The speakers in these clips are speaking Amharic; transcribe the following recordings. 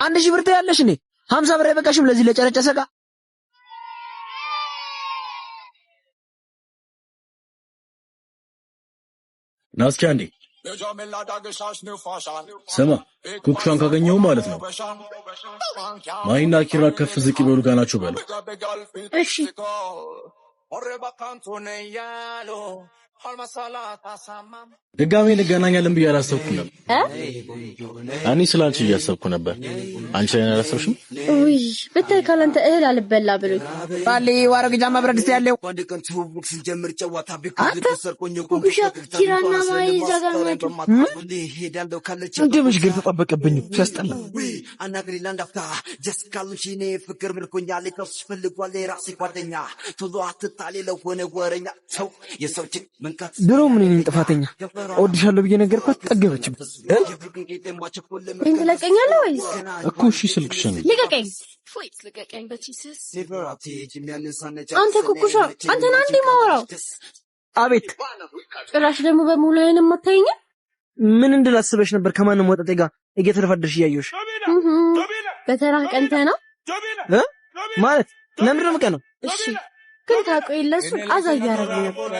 1000 ብር ትያለሽ እንዴ? 50 ብር አይበቃሽም ለዚህ ለጨረጨሰ ዕቃ? ና እስኪ አንዴ ስማ፣ ኩኩሻን ካገኘው ማለት ነው ማሂና ኪራ ከፍ ዝቅ ይበሉ ጋር ናቸው በለው። እሺ ድጋሜ እንገናኛለን ብዬ አላሰብኩም ነበር። እኔ ስለ አንቺ እያሰብኩ ነበር። አንቺ ላይ አላሰብሽም? ውይ ብታይ ካላንተ እህል አልበላ ብሎኝ። ባሌ ዋረግ ጃማ ብረት ድስት ያለው አንተ ኩኩሻ ኪራና ማሂ እዛ ጋር ናቸው። እንደ መሽገር ተጣበቀብኝ ሲያስጠላ። ድሮ ምን እኔን ጥፋተኛ እወድሻለሁ ብዬ ነገርኳት፣ ጠገበችም እኔን ትለቀኛለህ ወይስ እኮ እሺ፣ ስልክሽን ልቀቀኝ? አንተ ኩኩሻ አንተን አንዴ ማወራው አቤት ጭራሽ ደግሞ በሙሉ አይን የማታየኝም። ምን እንድል አስበሽ ነበር? ከማንም ወጠጤ ጋር እየተደፋደርሽ እያየሁሽ በተራህ ቀንተህ ነው እ ማለት ለምንድን ነው የምቀነው? እሺ ግን ታውቀው የለ እሱን አዛ እያደረገኝ ነበር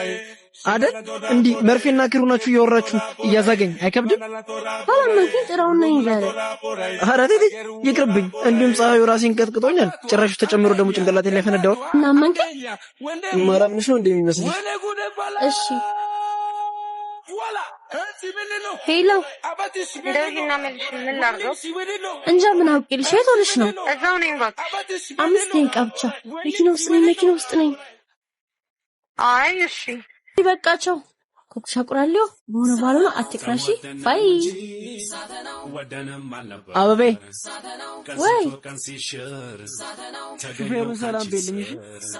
አይደል? እንዲህ መርፌና ክር ሆናችሁ እያወራችሁ እያዛገኝ አይከብድም? ካላመንከኝ ጥራውና ይንገር። ኧረ ተይ ተይ ይቅርብኝ። እንዲሁም ፀሐዩ ራሴን ቀጥቅጦኛል። ጭራሽ ተጨምሮ ደግሞ ጭንቅላቴን ላይ ፈነዳው። እናመንከኝ? ማራምንሽ ነው እንደሚመስልሽ? እሺ ሄሎ፣ ደውይና መልሽ። ምን ላድርገው? እንጃ ምን አውቄልሽ። የት ሆነሽ ነው? እዛው ነኝ እባክሽ። 5 ደቂቃ ብቻ። መኪና ውስጥ ነኝ፣ መኪና ውስጥ ነኝ። አይ እሺ በቃቸው። ኩኩሻ ቁራሌው በሆነ ባልሆነ አትቅራሺ። bye አበቤ ወይ ሹፌሩን ሰላም በይልኝ እሺ።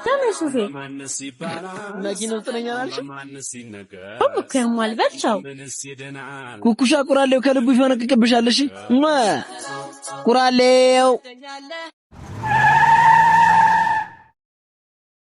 ለምን ሹፌር መኪና ውስጥ ነኝ አላልሽም? እኮ ያሟል። በል ቻው። ኩኩሻ ቁራሌው ከልቡ ይፈነቅቅብሻል። እሺ ቁራሌው።